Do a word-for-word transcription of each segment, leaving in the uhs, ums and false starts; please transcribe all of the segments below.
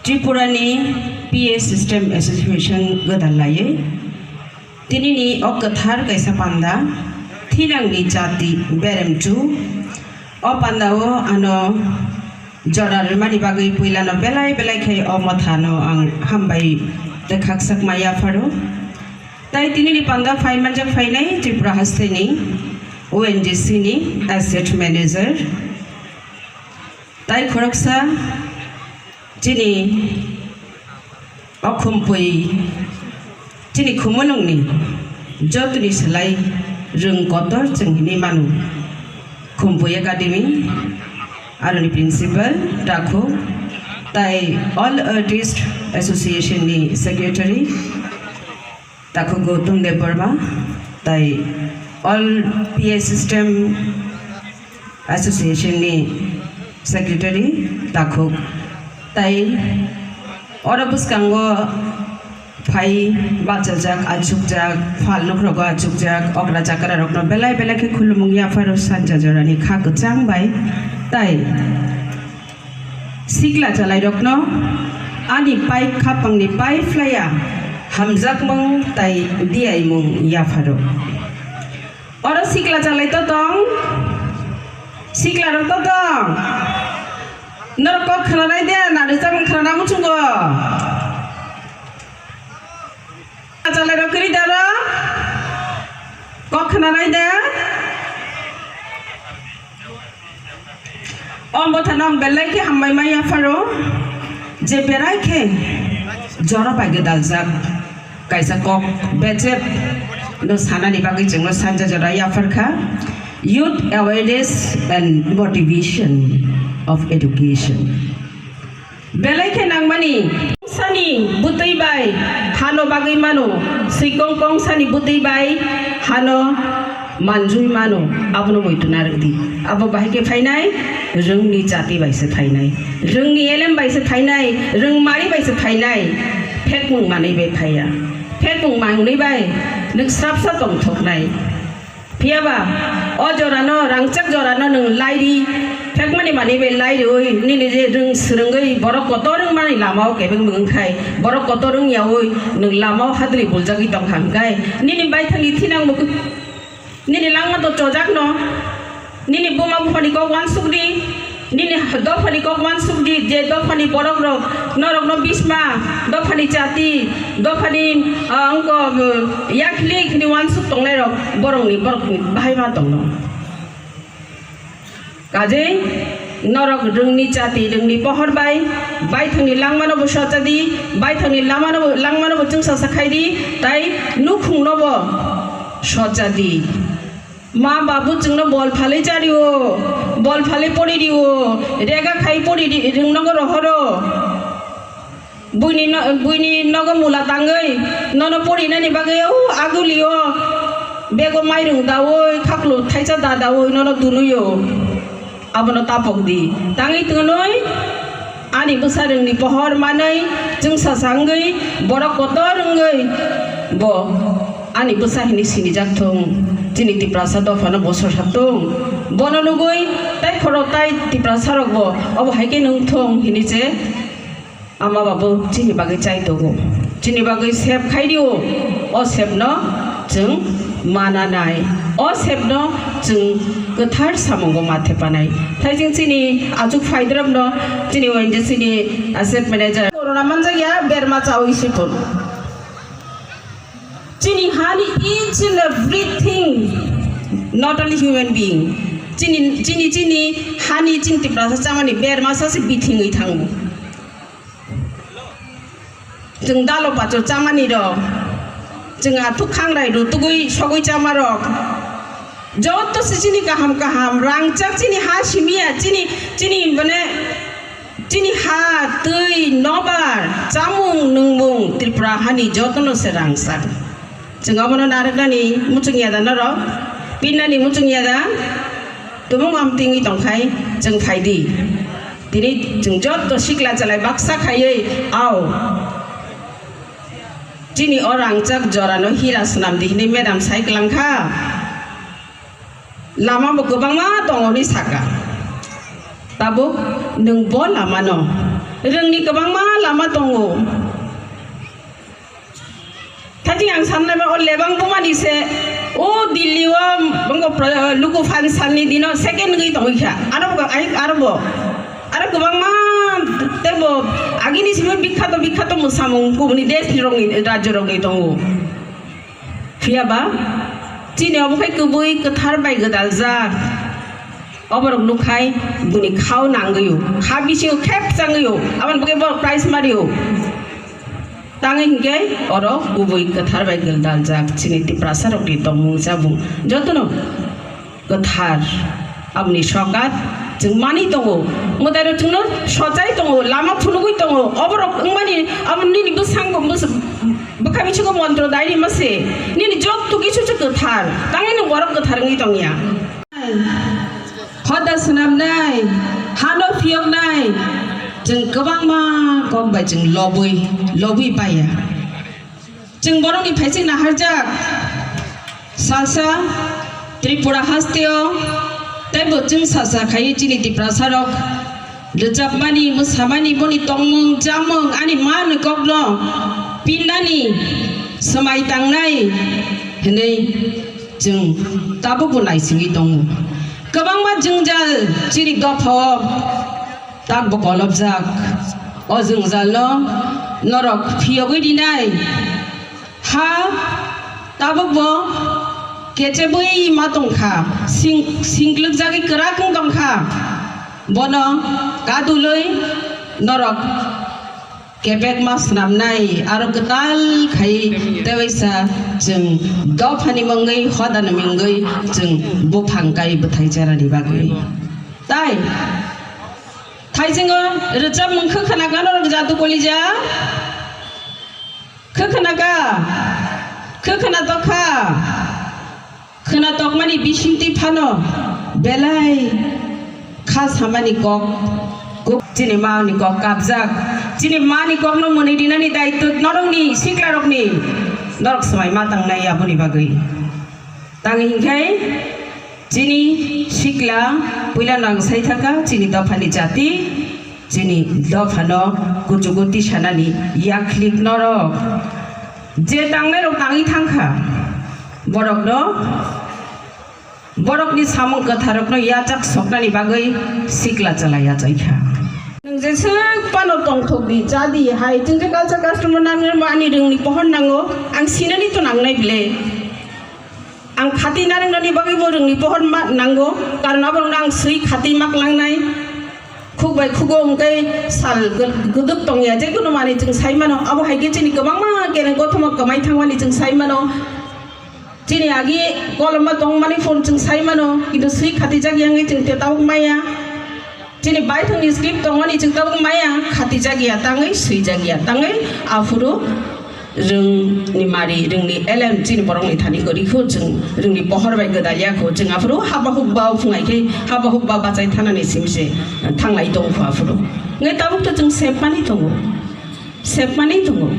Tripura ni P A System Association gwdal laiwi tinini o kwthar kaisa panda, thinangni jati beremchu. O pandao ano jora rwmani bagwi puilano belai belai khe o mothano ang hambai tei khakchangma yapharo. Tai tinini panda phai manjak phainai Tripura hasteni O N G C ni asset manager. Tai khoroksa chini o khumpui, chini khumulwngni jotoni slai rwng kotor chwng hinwi mano. Khumpui Academy aroni principal Takhuk, tai All Artist Association ni secretary Takhuk Gautam Debbarma, tai All P A System Association ni secretary Takhuk, tai oro bwskango phai bachajak, achukjak, phal nukrogo achukjak okra chakra rokno belai belai khe khulumung yapharo sanja jorani kha kwchang bai, tai sikla chalairokno ani pai khapangni pai phlaiya hamjakmung tai diyaimung yapharo. Oro sikla chalai to tong, sikla rok to tong. Norok kok khwnanai de, na rwchapmung khwnana muchungo. Chalai rok kwrwi da ro? Kok khwnanai de? O mothano ang belai khe hambai ma yapharo, je berai khe jora bai gwdaljak kaisa kok bejep no sanani bagwi chwngno sanja jora yaphar kha, Youth Awareness and Motivation of Education. Belai khe nangmani kongsani bwtwi bai hano bagwi mano, sikong kongsani bwtwi bai hano manjui mano, abono muitu narwk di. Abo bahai khe phainai, rwngni jati bai se phainai, rwngni elem bai se phainai, rwngmari bai se phainai, phekmung manwi bai phaiya. Phekmung manwi bai nwng srapsa tongthoknai. Phiyaba o jorano, rangchak jorano nwng lairi, phekmani manwi bai lairiwi, nini je rwng swrwngwi borok kotor wngmani lamao kebengmung wngkhai, borok kotor wngyawi nwng lamao hadri buljagwi tongkha hwnkhe, nini baithangni thinangmung, nini langma to chojakno, nini buma buphani kok uansukdi. Nini dophani kok uansuk di, je dophani borok rok norok no bisma, dophani jati, dophani, ah, wngko, um, yakhlik hini uansuk tongnai rok borok ni, borok ni bahai ma tong no. Kajei norok rwngni jati, rwngni pohor bai, baithang ni langma no bo socha di, baithang ni lama no bo, langma no bo chwngsa sa khai di, tai nukhung no bo socha di. Ma babu chwngno bol phalwi chario, bol phalwi pori rio, rega khai pori ri-, rwngnogo rohoro. Buini no-, buini nogo mula tangwi nono porinani bagwi o agulio bego mairung daui, khaklu thaisa da daui nono tunuio. Abono tapok di. Tangwi twnwi ani bwsa rwngni pohor manwi chwngsa sa wngwi borok kotor wngwi bo ani bwsa hinwi sinijak thung. Chini Tiprasa dophano bosor sa thung. Bono nugwi tai khoro tai Tiprasa rokbo obo hai khe nung thung hinwi se. Ama babu chini bagwi chai tongo, chini bagwi sep khai dio. O sepno chwng mananai, o sepno chwng kwthar samungo ma thepanai. Thaijing chini achuk phaidrop no chini O N G C ni asset manager. Corona manjakya berma chawi sipun. Chini hani each and everything, not only human being. Chini, chini, chini hani chini Tiprasa chamani berma sase bithingwi thango. Chwng dalo pacho chamani rok, chwng athuk khangrai rutugwi sogwi chama rok, joto se chini kaham kaham rangchak chini ha simiya, chini, chini mane chini ha twi nobar chamung nungmung Tripura hani jotono se rangchak. Chwng abono narwknani muchung ya da norok, pinnani muchung ya da, tumung am tingwi tongkhai chwng phaidi. Tini chwng joto sikla chalai baksa khaiwi, ao chini o rangchak jorano hira swnam di hinwi madam sai kwlangkha. Lama bo kwbangma tongo hinwi saka. Tabuk nwng bo lamano Rwngni kwbangma lama tongo. Thajing ang sannaima o lebang bumani se, o Delhi o bwngo pro-, luku phan salni dino second wngwi tongwi kha. Aro bo, ai, aro bo, aro kwbangma teibo agini simi bikhato, bikhato mwsamung kubuni desh ni rokni, rajyo rokni tongo. Phiya ba, chini obo khai kwbwi kwthar bai gwdaljak. Oborok nukhai buni khao nangwi o, kha bisingo khep changwi o, aboni bagwi borok prize mari o. Tangwi hinkhe oro kubui kwthar bai gwdaljak chini Tiprasa rokni tongmung chabung jotono kwthar. Aboni sokat chwng manwi tongo, mwtairok chwngno sochai tongo, lama phunugwi tongo. Oborok wngmani abo nini bwskango bwkha bisingo montro dai rima se, nini jotto kisu se kwthar, tangwi nwng borok kwthar wngwi tongya. Hoda swnamnai, hano phiyoknai, chwng kwbangma kok bai chwng lobwi, lobwi paiya. Chwng borokni phaising naharjak, salsa Tripura hasteo, teibo chwng salsa khai chini Tiprasarok rwchapmani, mwsamani, boni tongmung, chamung, ani ma ni kokno pinnani swmai tangnai hwnwi chwng tabukbo naisingwi tongo. Kwbangma jwngjal chini dophao takbo kolobjak. O jwngjalno norok phiyogwi rinai. Ha tabukbo kechebwi ma tongkha, sing-, singklwkjagwi kwrak wng tongkha. Bono kadulwi norok kebekma swnamnai aro kwtal khai tewaisa chwng dophani mungwi hodani mungwi chwng buphang kai bwthai cherani bagwi. Tai thaisingo rwchapmung khwkhana kano rwjak dukolija. Khwkhana ka, khwkhana tokha, khwna tokmani bisingtwi phano belai kha samani kok, kok chini mani kok kapjak, chini mani kokno mwnwi rinani daitw norokni siklarokni, norok swmai ma tangnai aboni bagwi. Tangwi hinkhe chini sikla puila nang sai thaka chini dophani jati, chini dophano kuchugo tisanani yaklik norok. Je tangnairok tangwi thangkha, borokno, borokni samung kwtharokno yachak soknani bagwi sikla chala yachaikha. Nwng jeswk phano tongthok di, cha di, hai chwng je culture custom-o nangwi ani rwngni pohor nango, ang sinani to nangnai ble. Ang khati narwknani bagwi bo rwngni pohor ma nango, karon aborokno ang swi khati ma klangnai. Khuk bai khugo hwnkhe sal gw-, gwdwk tongya, je kono manwi chwng sai mano. Abo hai khe chini kwbangma kereng kothoma kwmai thangmani chwng sai mano. Chini agi koloma tongmani phone chwng sai mano, kintu swi khatijak ya wngwi chwng te tabuk maya. Chini baithangni script tongmani chwng tabuk maya, khatijak ya tangwi, swijak ya tangwi, aphuru rwngni mari, rwngni elem chini borokni thani kwrwi kho, chwng rwngni pohor bai gwdal ya kho, chwng aphuru haba hukba phungai khe haba hukba bachai thanani simi se thanglai tongo kho aphuru. Ngai tabuk to chwng sepmani tongo, sepmani tongo.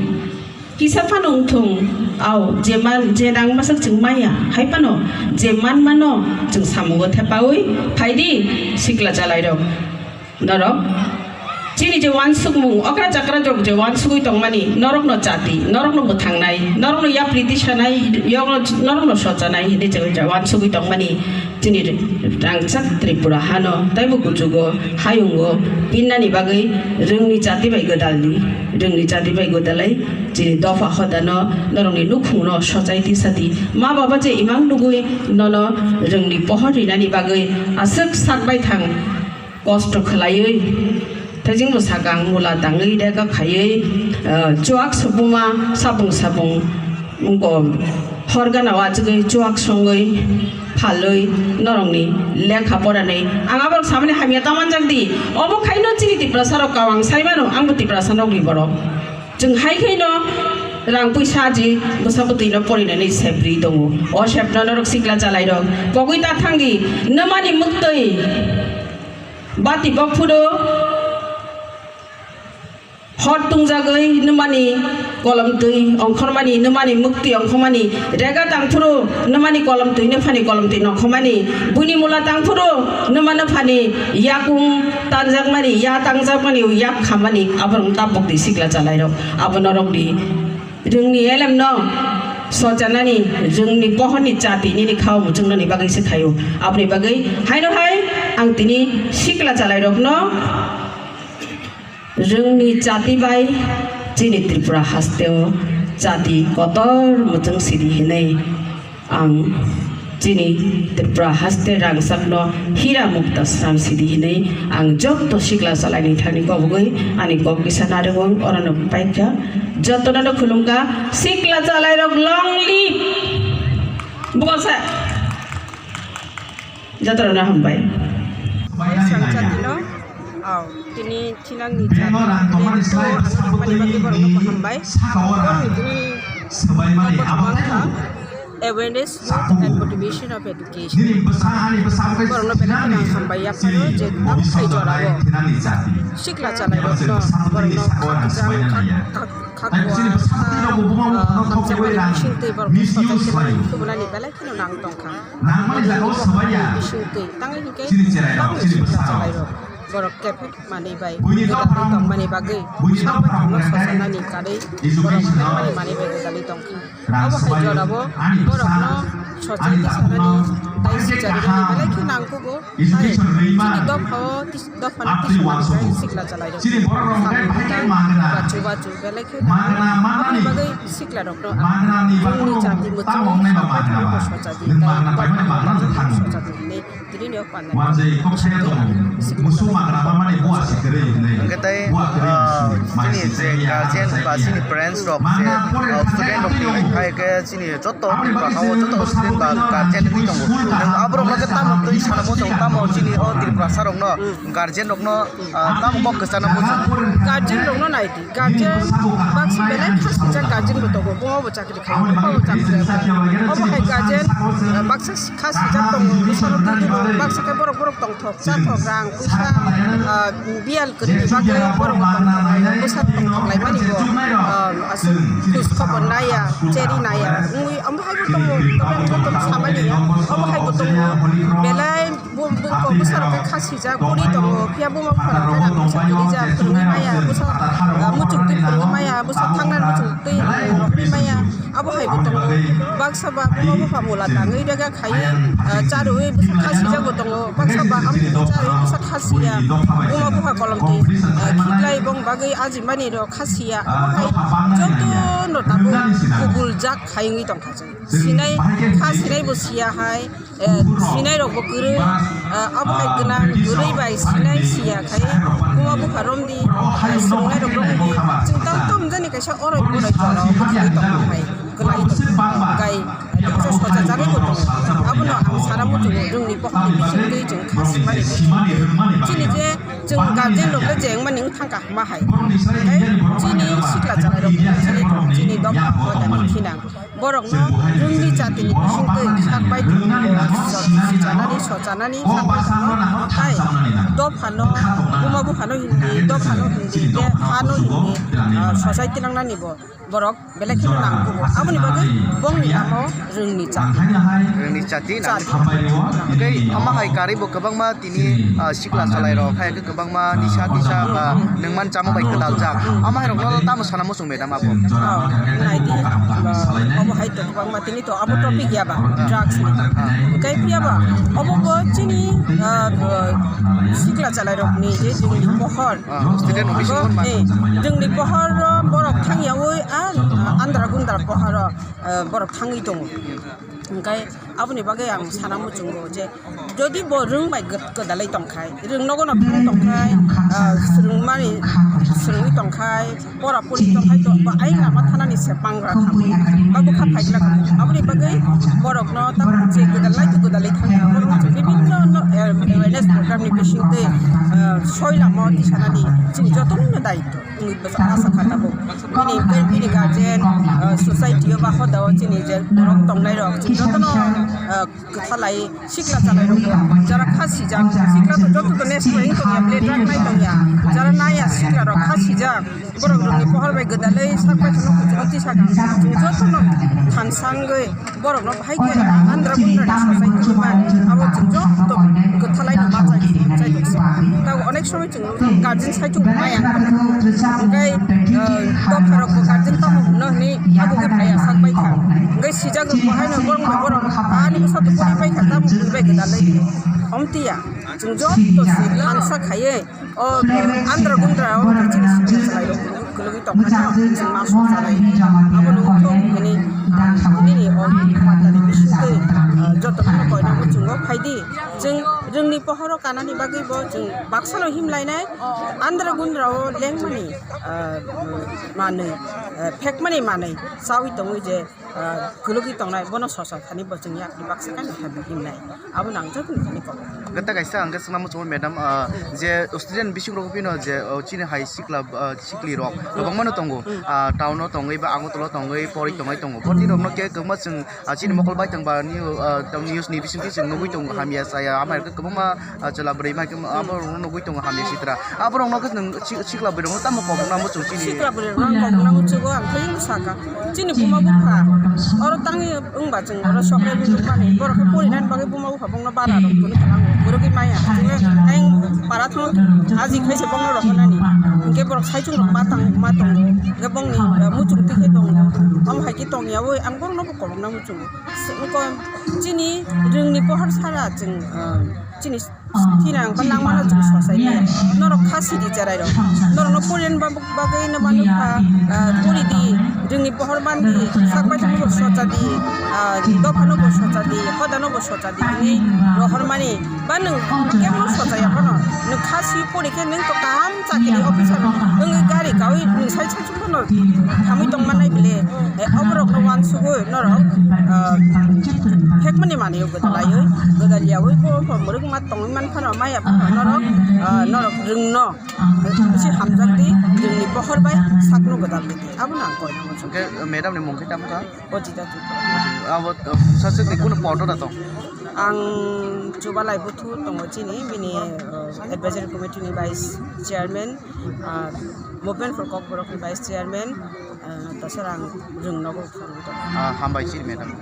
Kisa phano wngthung, au, je man, je rang masak chwng maya, hai phano je man mano chwng samungo thepaui phaidi sikla chalairok. Norok chini je wansukmung, okra chakra rok je wansugui tongmani, norokno chati, norokno bwthangnai, norokno yapri tisanai, yokno, norokno sochanai hinwi je wansugui tongmani. Chini rangchak Tripura hano taibo kuchugo hayungo pinnani bagwi rwngni chati bai gwdalni, rwngni chati bai gwdalai chini dopha hodano norokni nukhungno sochai tisadi. Ma baba je imang nugui nono rwngni pohor rinani bagwi aswk sak baithang kosto khwlaiwi. Tei jingbo sakang mula tangwi rega khaiwi, eh, chuak subuma sapung sapung wngko hor gana o achugwi chuak songwi phalwi norokni lekha porani. Ang aborok samani hamya ta manjak di. Obo khaino chini Tiprasa rok kawang sai mano, angbo Tiprasa nokni borok. Chwng hai khaino rang puisa aji bwsa bwtwino porinani sepri tongo. O sepno norok sikla chalai rok pogwi ta thangdi. Nwmani mwktwi bati bokphuru. Hor tungjagwi nwmani kolomtwi ongkhormani, nwmani mukti ongkhormani, rega tangphuru nwmani kolomtwi, nwphani kolomtwi nongkhormani, buini mula tangphuru nwma nwphani yakung tanjakmani, ya tangjakmani, yak khamani, aborok tabukdi sikla chalairok, abo norokni rwngni elemno sochanani, rwngni pohorni chati nini khao muchungnani bagwi se khaio. Aboni bagwi haino hai ang tini sikla chalairokno rwngni chati bai chini Tripura hasteo chati kotor muchung sidi hinwi ang chini Tripura haste rangchakno hira mukta sram sidi hinwi ang jotto sikla chalaini thani kobogwi ani kok kisa narwkgo, orono paikha, jottono khulumkha, sikla chalairok long live. Bukal sa. Jotorokno hambai. Sangchatino, aw, tini chinangni chatino hambai. Tini awareness youth and motivation of education. Borokno belai kheno hambai yaphano je tamo hai jorao sikla chalairokno borokno khakjak, khak, khak, khakwa, ah, hamjakmani bisingtwi borokno sochai kheno tubunani belai kheno nang tongkha. Nangmani jagao swbaiya. Bisingtwi tangwi hinkhe chini cherairok, tabukni chini sikla bwsarok. Chalairok borok kebek manwi bai gwdalwi tongmani bagwi buini sambai dopharok tongno hwnkhai sosanani karwi borok education-o hwnkhai manwi bai gwdalwi tongkha. Rang swbaio. Abo hai jorabo ani borokno bwsa, sochai ani tisanani takhukno tei sicharimani kaham belai khe nangkugo. Education rwima chini dophao tis-, dophani tisumani bai sikla chalairok. Chini borok rok bai phai khe magna. Bachu bachu belai khe magna manani bagwi sikla rokno magna ni bagwi tamo wngnai ba magna ba. Nwng magna paimani magna no thango. Tini ni o panda. Wanjai kok saya tong. Musu magna ba mani bua si kwrwi wngnai. Hwnkhe tei, bua kwrwi ah, musu. Chini je guardian ba chini parents rok je, ah, student rok ni hai khe chini joto bahao joto student ba guardian wngwi tongo. Nwng aborok no khe tamo twi sana muchung, tamo chini o Tiprasa rok no, guardian rok no, ah, tamo kok kwchana muchung. Guardian rok no nai di, guardian baksa belai kha sijak guardian bo tongo, buma bo chakri khai, buma bo chakri khai. Obo hai guardian, ah, baksa kha sijak tongo, bwsano twi di bo, baksa khe borok borok tongthok, chathok, rang, puisa, ah, biyal kwrwini bagwi borok bo tongthok, bwsa tongthok laimani bo, ah, aswk khus khobor naiya, cheri naiya, wngwi omo hai bo tongo, tobeng joto samani, omo hai bo tongo, belai bo, bo kok bwsarok khe kha sijak, buri tongo, phiya buma bupha rok khe rang bwsa kwrwi jak, phwrwngwi maya, bwsa, ah, muchuk twi phwrwngwi maya, bwsa thangnani muchuk twi, ah, rohorwi maya. Abo hai bo tongo, baksa ba buma bupha mula tangwi rega khaiwi, ah, charwi bwsa khasijago tongo, baksa ba amtwi charwi bwsa khasiya, buma bupha kolomtwi, ah, khiklai bong bagwi ajimani rok khasiya, abo hai jotono tabuk kubuljak khaiwi tongkha chwng. Sinai kha sinai bo siya hai, eh, sinai rok bo kwrwi, ah, abo hai gwnang kwrwi bai sinai siya khai buma bupha romdi, ah, swrwngnai rok romdi, chwng tang tom jani kaisa oroi poroi jora o bwsai tongma hai kwlai tong kai, ah, tei kisa socha jagwi bo tongo. Abono ang sana muchungo, rwngni pohorni bisingtwi chwng kha simani muchungo. Chini je chwng guardian rok le je wngmani wng thangkha hwnma hai. Tei chini sikla chwrai rok chini, chini dopha o dani khinang. Borokno rwngni jatini bisingtwi sak bai tongwi sichanani, sochanani, sak bai tongno, tai dophano, buma buphano hindi, dophano hindi, khe hano hindi, ah, society nangnani bo borok belai kheno nangkugo. Aboni bagwi bongni namo rwngni jati. Rwngni jati nang. Jati. Tei omo hai karwi bo kwbangma tini, ah, sikla chwrai rok hai khe kwbangma nisa tisa ba nwngman chamo bai kwlaljak. Omo hai rokno tamo sana muchung madam abo? Oh, nai di. Obo hai to kwbangma tini to abo topic ya ba, drugs ni. Hwnkhe phiya ba obo bo chini, ah, sikla chwrai rok ni je chini pohor. Ah, student rok bisingo ma. Eh, chwngni pohor o borok thang yaui, ah, andra gundra pohor o, ah, borok thangwi tongo. Hwnkhe aboni bagwi ang sana muchungo je, jodi bo rwng bai gw-, gwdalwi tongkhai, rwng nogo no thang tongkhai, ah, swrwngmani swrwngwi tongkhai, pora pori tongkhai to, bo ayang lama thanani se pangra thangwi, ba bwkha phaikla thangwi. Aboni bagwi borokno tabuk je gwdalnai to gwdalwi thangkha, borokno chwng bibinno no, eh, awareness program ni bisingtwi, eh, soi lama tisanani chini jotono daitw. Wngwi bwsa asa kha tabuk. Bini, bini guardian, uh, society o ba hoda o chini je borok tongnai rok, chini jotono, uh, kwthalai sikla chalai rok, jara kha sijak, sikla to joto to next point tongya, play track nai tongya, jara naya sikla rok kha sijak, borok rokni pohor bai gwdalwi sak bai thangno kuchugo tisa kha, chini jotono thansangwi, borokno bahai khe andra gundra ni sosai tongma, abo chwng joto kwthalai no ma chai, chai tongsi. Tabo onek somoi chwng nukjak guardian saichung maya. Hwnkhe, eh, dopha rok bo guardian tamo hwnno hwnwi abo khe phai asak bai kha. Hwnkhe sijak rok bo haino borok bai borok ani bwsa to pori pai kha, tamo bui bai kha dalai. Omtiya chwng joto se thansa khaiwi O andra gundra o chini sikla chalai rok kwlwgwi tongmani chwng ma songchalai abono wngthok hwnwi ang nini o matani bisingtwi, ah, jotono koinai muchungo phaidi. Chwng rwngni pohoro kanani bagwi bo chwng baksano himlainai andra gundra o lengmani, ah, manwi, ah, phekmani manwi chawi tongwi je ah, kwlwgwi tongnai, bono sosa thani bo chwng yakni baksa khe nokha bihimnai. Abono ang jotono thani kok. Gata kaisa ang khe swngna muchungo madam, ah, je student bising rok phino je, oh, chini hai sikla, ah, sikli rok kwbangma no tongo. Ah, town o tongwi ba Agartala o tongwi poroi tongwi tongo. Boni rok no khe kwbangma chwng, ah, chini mokol bai tong ba news, ah, news ni bising twi chwng nugwi tongo hamya chaya ama khe kwbangma Ah, chwla bwrwi bai khe abo rokno nugwi tongo hamya sitra. Abo rokno khe nwng si-, sikla bwrwi rokno tamo kok nang muchung chini. Sikla bwrwi rokno ang kok nang muchungo ang khe saka. Chini buma bupha. Oro tangwi wngba chwng oro sokle bumani. Borok khe porinani bagwi buma bupha bongno bara rok tuni kha nango. Borok khe maya. Chwngno ang para thung aji khaise bongno rok nani. Hwnkhe borok saichung rok ma tang, ma tongo. Hwnkhe bongni, eh, muchung twi khe tongo. Omo hai khe tongya oi ang borokno bo kok nang muchungo. Chini rwngni pohor sara chwng, ah, chini thina ang langmano chwng sosai maya. Norok kha sidi cherai rok. Norokno porian bagwi no manu kha, ah, pori di, rwngni pohor man di, sak bai thangno bo socha di, ah, dophano bo socha di, hodano bo socha di hwnwi rohormani. Ba nwng kemno sochaya phano, nwng kha si pori khe nwng to kaham chakiri officer wngwi gari kaui nwng sai sai Bono thamwi tongmanai bile, eh, oborokno uansugwi norok, ah, phekmani manwi gwdalaiwi, gwdalyawi bo, bo mwrwkma tongwi manphano, maya phano norok, ah, norok rwngno bisi hamjakdi, rwngni pohor bai sakno gwdaldi. Abono ang koinai muchung. Hwnkhe, madam ni mung khe tamo kha? Ojita Tripura. Abo, uh, saswk ni kunu podo da tong? Ang Chubalai Buthu tongo chini, bini, uh, advisory committee ni vice chairman. Ah, Movement for Kokborok ni Vice Chairman, ah, Tasarang Rwngnogo Khorokdor. Ah, hambai chini madam.